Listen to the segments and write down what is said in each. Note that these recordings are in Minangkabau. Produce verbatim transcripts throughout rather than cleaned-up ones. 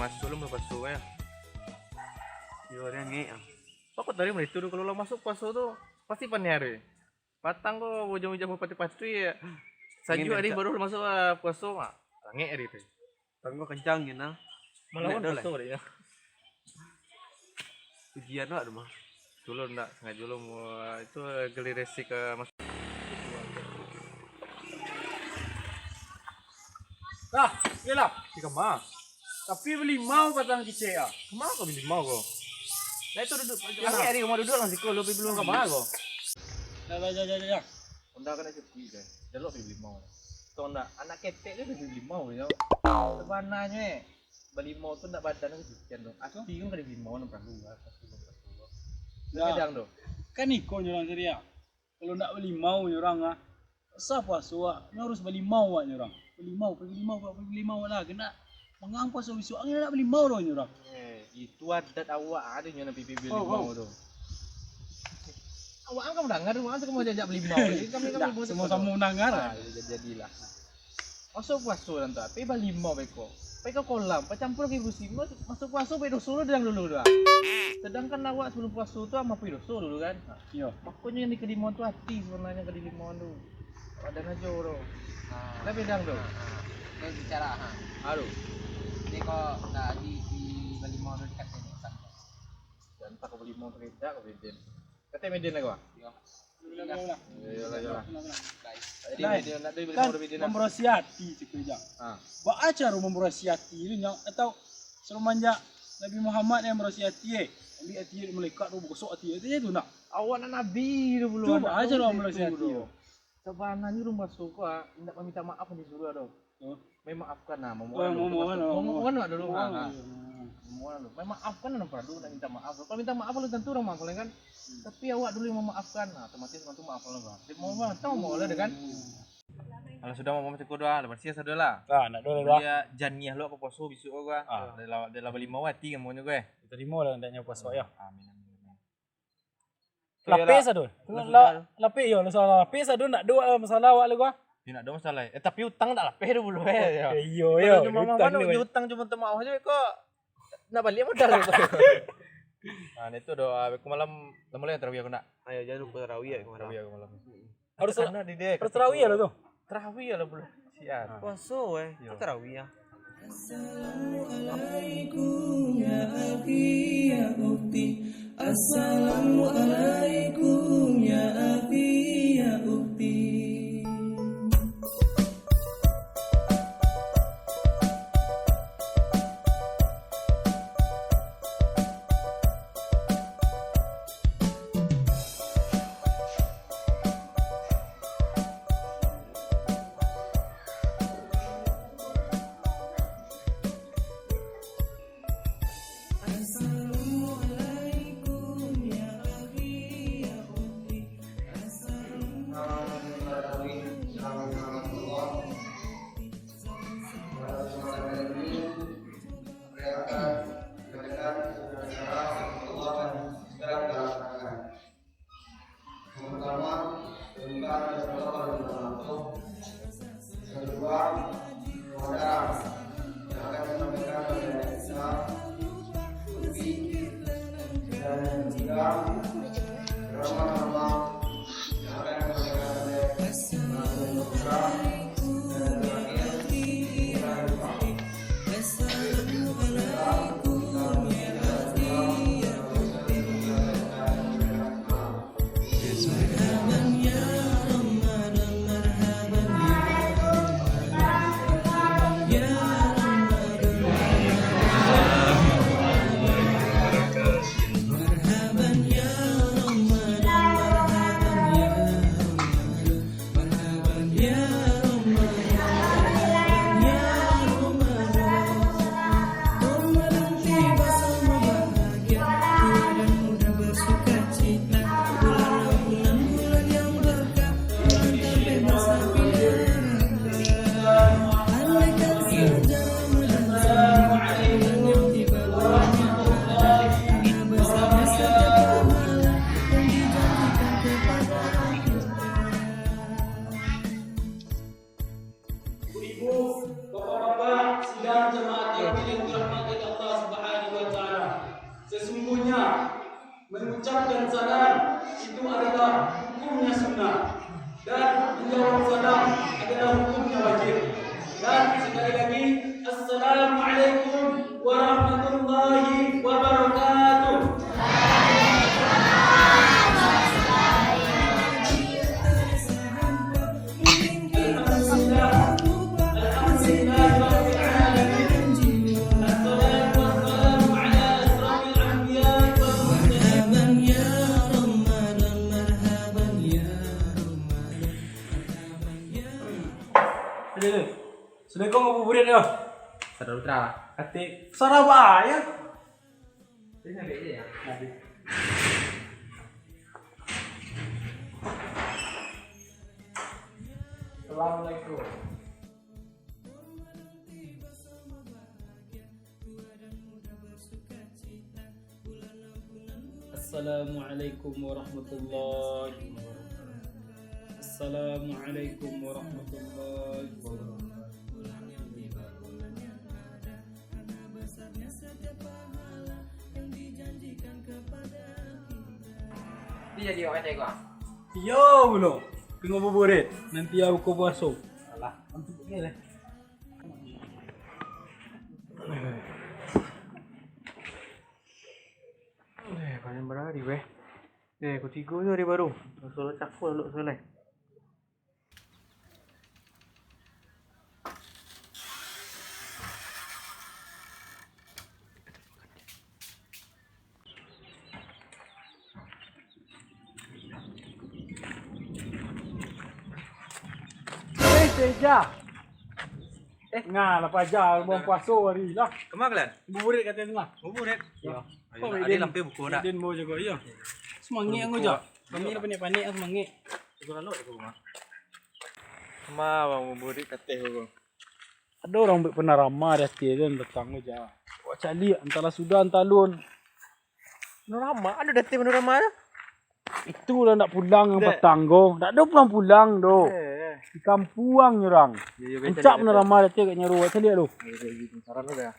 Masuak lo bapuaso, yo. Yo, ado angek, ah. Baa kok tadi mah itu tu, kalau lah masuak puaso tu, pasti paniang ari. Patang ko ujuang-ujuang bapatuih-patuih, yo. Sajuak ari, baru masuak, ah, puaso, ah, angek ari tu. Patang ko kancang, yo, nah. Malah angek wan ado puaso lah. Ari, yo. Ujian awak tu mah. Dulu ndak sangajo lo, mu-, itu geliresik ka mas-, Dah, iyolah. Di kama? Tapi balimau patang kicek ah. Kama ko balimau ko? Nah, itu duduak. Angek ari rumah duduak lah siko, lo pai balimau kama ko? Dah, dah, dah, dah, dah. Onda ka nak cuti, kan? Jalok pai balimau. Tau ndak, anak ketek tu pai balimau, yo. Sabananyo, eh, balimau tu ndak badan ka cucian tu. Ati kan ka dibalimau, nan paralu lah, pasti nan paralu. Nah, kadang tu. Kan iko nyo urang tadi, ah. Kalau ndak balimau nyo urang, ah. Sah puaso, ah. Nyo harus balimau, ah, nyo urang. Balimau, pai balimau, pai balimau lah. Kena mangang puaso bisuak, angin ndak balimau doh nyo urang. Eh, itu adat awak, ado nyo nan pai balimau tu. Awak kan ka mandanga, awak kan ka maajak balimau. Jadi kami kan balimau samo-samo mandanga. Ah, jadi, jadilah. Masuak puaso nan tu, pai balimau beko. Pai ka kolam, pai campua ka aia baruih. Masuak puaso pai doso lo dari dulu tu, ah. Sadangkan awak sabalum puaso tu, ah, mampai doso dulu kan. Iyo. Makonyo nan ka dibalimau tu ati sabananyo ka dibalimau tu. Badan ajo tu. Ah. Lah beda tu. Ah, ah. Ko bicara, ha. Aduh. Jadi ko ndak di, di balimau tu dikatoi ni, santai. Antah ka balimau tu beda, ka beda. Kato Meden lah ko, ah? Iyo. Iyolah, iyolah. Jadi, Lai. Meden, nak dari Kan balimau tu beda lah. Mambarasiah ati cako, Jak. Ah. Baa caro mambarasiah ati tu, Nyak? Atau samanjak Nabi Muhammad nan mambarasiah ati, eh? Ambiak ati dari malaikat tu, bagosok ati, ati tu ndak? Awak nak nabi tu pulo, Cubo ndak aja tahu lah itu mambarasiah ati tu. Tu. Sabananyo urang baso ko, ah, indak maminta maaf ka disuruah tu. Oh. Memaafkan, nah, mamohon. Oh, mamohon, mamohon. Mamohon lah dulu, mamohon, ha, ha. Iyo. Mamohon dulu. Memaafkan, nah, paralu nak minta maaf. Kalau minta maaf, belum tentu urang maaf, kan? Hmm. Tapi awak dulu yang memaafkan, nah, otomatis urang tu maaf lah, bah. Dia mamohon, tahu mamohon lah, kan? Hmm. Kalau sudah mamohon cako doa, lah barasiah sado lah. Ah, nak doa lah. Dia janiah lo ka puaso bisuak ko, ah. Ah. Dah lah, dah lah balimau ati ka makonyo ko, eh. Tarimo lah andaknyo puaso, yo. Amin, amin, amin. Lapeh sado. Lah, lapeh, iyo, lah, lapeh sado, ndak ado masalah awak lah ko. Yo, ndak ado masalah. Eh, tapi utang ndak lapeh tu pulo, eh, yo. Eh, iyo, iyo, utang tu. Kalau cuma utang, cuma minta maaf aja ko. Ndak baliak modal tu. Nah, itu doa. Aku malam, malam tarawih aku nak. Ayo, jangan lupa tarawih ya, aku malam. Tarawih aku malam. Harus, harus tarawih lah tu. Tarawih lah pulo. Sian. Ah. Puaso, eh. Yo. Tarawih ya. Assalamualaikum ya akhi ya ukhti. Assalamualaikum ya akhi ya ukhti. Yang pertama, tentang kesalahan dan kesalahan. Yang kedua, kebenaran yang akan disampaikan oleh kita, dan yang ketiga, drama-drama yang akan disampaikan oleh Mas Putra, dan terakhir, Salam itu adalah hukumnya sunnah, dan menjawab salam adalah hukumnya wajib. Dan sekali lagi, Assalamualaikum warahmatullahi wabarakatuh. Assalamualaikum, ngabuburit yo. Saudara Putra. Katik Sarabaya. Assalamualaikum. Assalamualaikum warahmatullahi wabarakatuh. Assalamualaikum warahmatullahi wabarakatuh. Iyo, bulo. Tunggu buburit. Nanti aku buka puaso. Alah, antuk ni lah. Eh, paling barari, weh. Eh, pukul tigo tu hari baru. Sudah cakul dulu, sudah. Eh, Teja. Eh. Nah, lah paja bulan puaso hari lah. Kama kalian? Buburit kato tu lah. Buburit? Iyo. Ayo, ado lampeh buko nak? Din bawa jago, iyo. Sumangik angku jo. Kami lah panek-panek lah sumangik. Cuba lalu aku rumah. Ma, bang, buburit kateh aku. Ado urang buek panarama di ateh tu, datang ko ja. Awak caliak, antahlah sudah, antah alun. Panarama, ado di ateh panarama tu? Itu lah ndak pulang yang patang ko. Ndak ado pulang-pulang doh. Eh, eh. Di kampuang nyo urang. Iyo, iyo, rancak panarama di ateh agak nyaru. Awak caliak tu. Iyo, iyo, iyo, saran tu dah.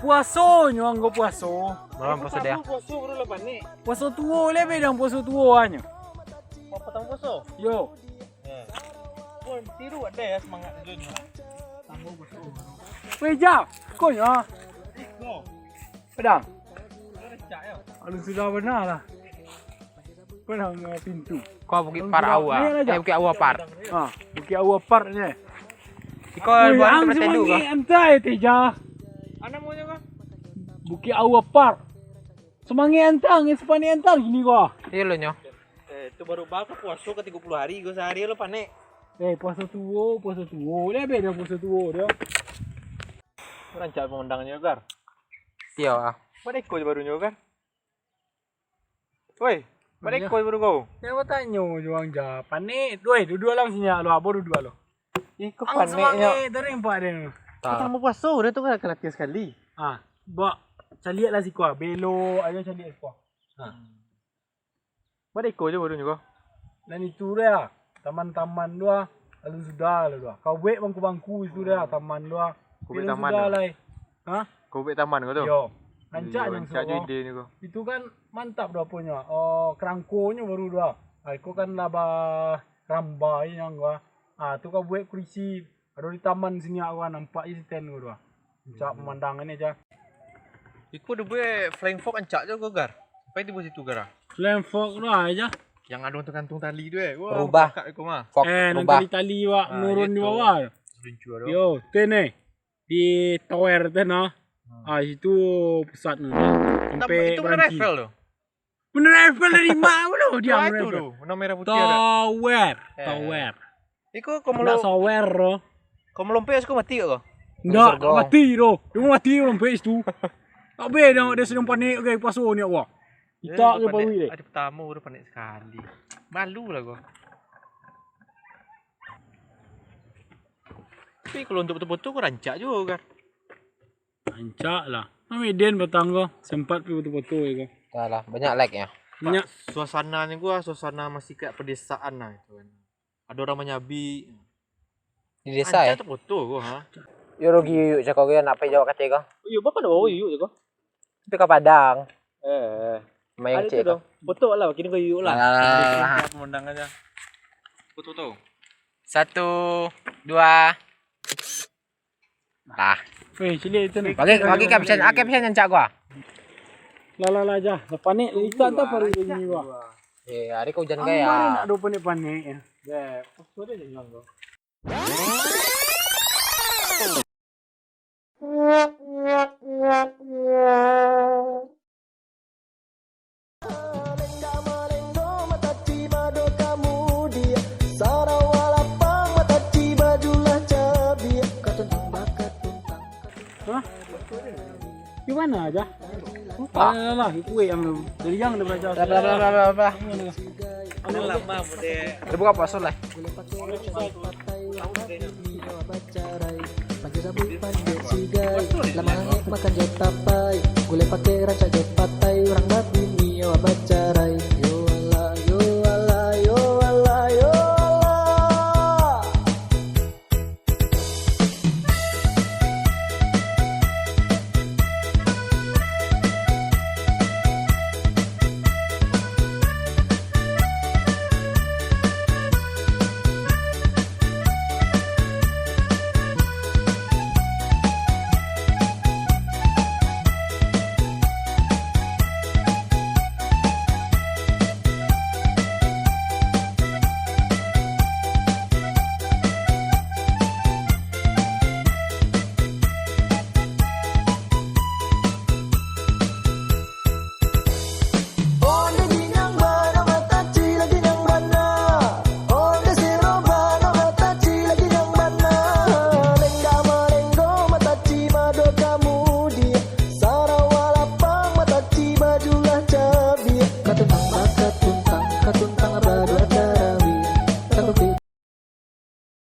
Puaso nyo anggo puaso. Malam puaso dia. Puaso tuo lai beda puaso tuo anyo. Patang puaso? Yo. Eh. Wah, tiru ado ya semangat tu. Weh, Ja, ko nyo. Padang. Alun sudah bana lah. Padang, eh, pintu. Ko Bukik Par Aua. Eh, Bukik Aua Par. Ha, Bukik Aua Par ni. Iko buah ang tempat tidur ko. Antah, eh, Teja. Ana namonyo ko? Bukik Aua Par. Sumangik antang, eh, sumangik antang gini ko. Iyo lo nyo. Eh, tu baru baka puaso ka tigo puluah hari ko, sahari lo panek. Eh, puaso tuo, puaso tuo. Lai beda puaso tuo dah. Rancak pamandangnyo, Gar. Iyo, ah. Badeko jo baru nyo, Gar. Woi, badeko jo baru kau. Nyo batanyo jo ang ja. Panek. Woi, duduak lah sini lo, abo duduak lo. Iko ang paneknyo. Sumangik tarimpak dia. Patang puaso dah tu kan latihan sakali. Ah, bak caliak lah siko, ah. Belok ajo caliak siko. Ha. Badeko jo baru nyo ko. Nan itu dah, taman-taman tu ah, lalu sudah lah tu ah. Kau buek bangku-bangku itu dah, taman tu ah. Kau buek taman sudah tu? Lai. Ha? Kau buek taman ko tu? Yo. Rancak jo ide nyo ko. Itu kan mantap tu aponyo. Oh, kerangkonyo baru tu ah. Ah, iko kan lah barambah nyo ko ah. Ah, tu kau buek kurisi. Ado di taman sini awak nampak je stand ko tu ah. Rancak pemandangan ni ja. Iko dibuek flying fox rancak jo ko, Gar. Sampai tibo situ, Gar, ah. Flying fox tu ah ja. Yang ado gantung-gantung tali tu, eh. Wah, berubah. Iko mah. Fox eh, nan berubah. Tali-tali wak ah, menurun di bawah. Selincu ado. Yo, ten eh. Di tower tu nah. Hmm. Ah, situ pusat nah. Sampai itu beranti. Itu Eiffel tu. Menara Eiffel dari ma lo dia? Itu tu, warna merah putih ada. Tower, eh, tower. Iko kau melo-, ndak sower lo. Kau melompek siko mati ko? Ndak, mati lo. Dia mati melompek situ. Tak be dah, dia sedang panik, okay, puaso ni awak. Kita ke panik, panik deh. Ada pertama udah panik sekali. Malu lah kau. Tapi kalau untuk foto-foto ko rancak juo, Gar. Rancak lah. Mami Den patang ko, sempat pi foto-foto ko. Dah lah, banyak like-nyo. Banyak. Suasananyo ko, suasana masih kayak pedesaan lah itu kan. Ado urang manyabi. Di desa, eh? Rancak tu foto ko, ha. Yo rugi Yuyuk cako ko, nak pai jawab kato ko. Yo, bapa dah bawa Yuyuk cako. Tapi ka Padang. Eh. Main cek tu. Foto lah, kini ko Yuyuk lah. Lah, lah, lah, lah. Pemandangan aja. Foto tu. Satu, dua. Lah. Weh, cilik itu ni. Bagi, bagi caption, ah, caption yang cak gua. Lah, lah, lah, jah. Lah panik, ikan tu baru bunyi gua. Eh, hari kau hujan gaya. Kemarin nak dua panik-panik ya. Deh, pas tu ada je bilang gua. Hah? Di mana aja? Lupa. Alah, alah, ikut yang tu. Dari yang dia belajar. Bla, bla, bla, bla, bla, bla. Ini lama, Bude. Dia buka puasa lah.